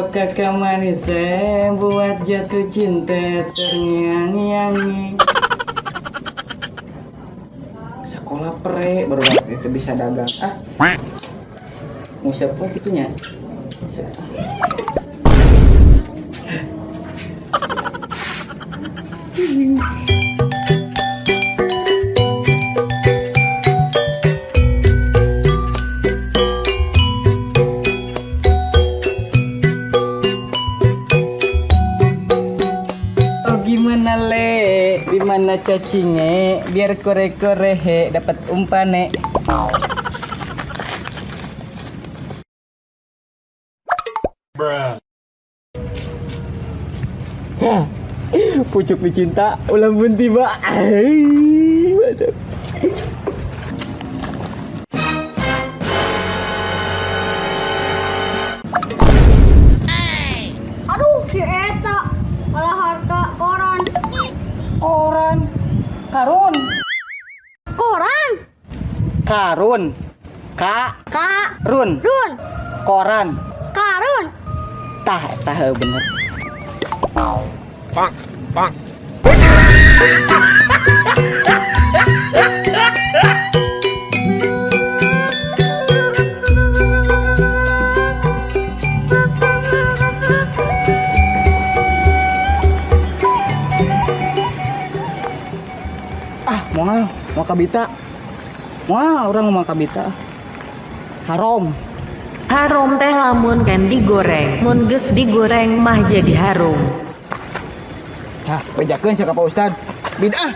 Kau kakak manis buat jatuh cinta terngiang-ngiangi. Sekolah pre baru itu bisa dagang. Ah. Mau siapa gitunya? Oh gimana le? Di mana cacingnya? Biar kore-kore he dapat umpane. Hah, pucuk dicinta, ulang pun tiba. Ai, mantap. Aduh, si eta malah harta koran. Koran, karun, Koran? karun, ka, Ka, run, run, koran. karun. Tah, tah bener. Ah, moal, mau kabita. Moal, orang mau kabita. Harom. Harom teh lamun kan digoreng, mun geus digoreng mah jadi harum. Hah, bejakeun sia ka Pak Ustad. Bid'ah.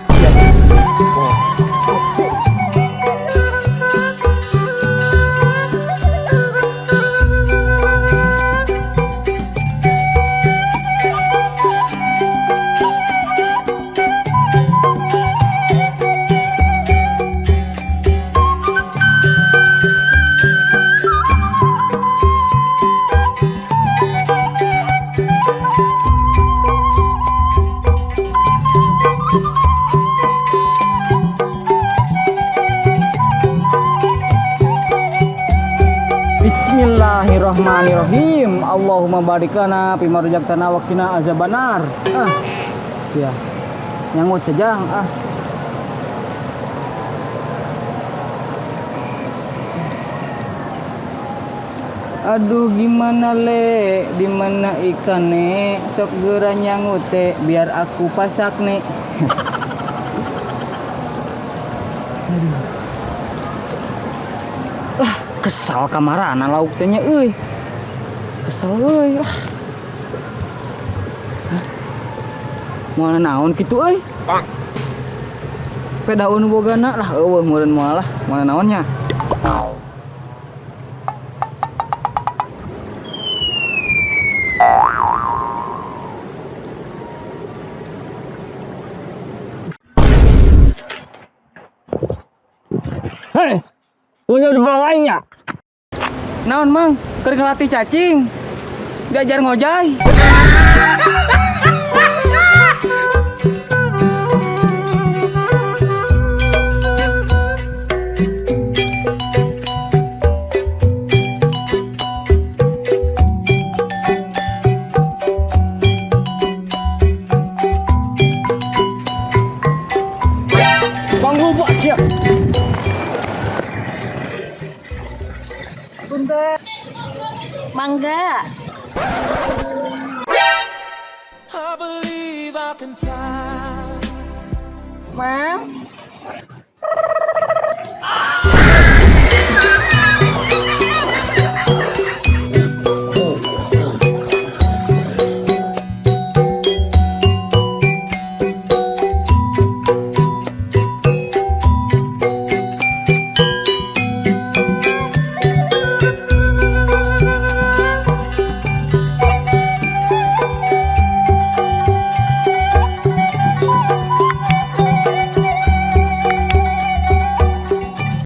Bismillahirrahmanirrahim. Allahumma barik lana fima razaqtana wa qina azabannar. Ah. Sia. Nyangut cejang ah. Aduh gimana le, di mana ikane? Sok geura nyangut teh biar aku pasak nih. Aduh. Ah, kesal kamarana lauk teh nya euy. Kesel euy. Ah. Hah? Moal naon kitu euy? Pe daun bogana lah eueuh meureun moal lah, moal naonnya. Hei, punya di bawah lainnya. Naon mang, keur ngelatih cacing. Diajar ngojay. Bang gua siap. Punten. Mangga. Mang,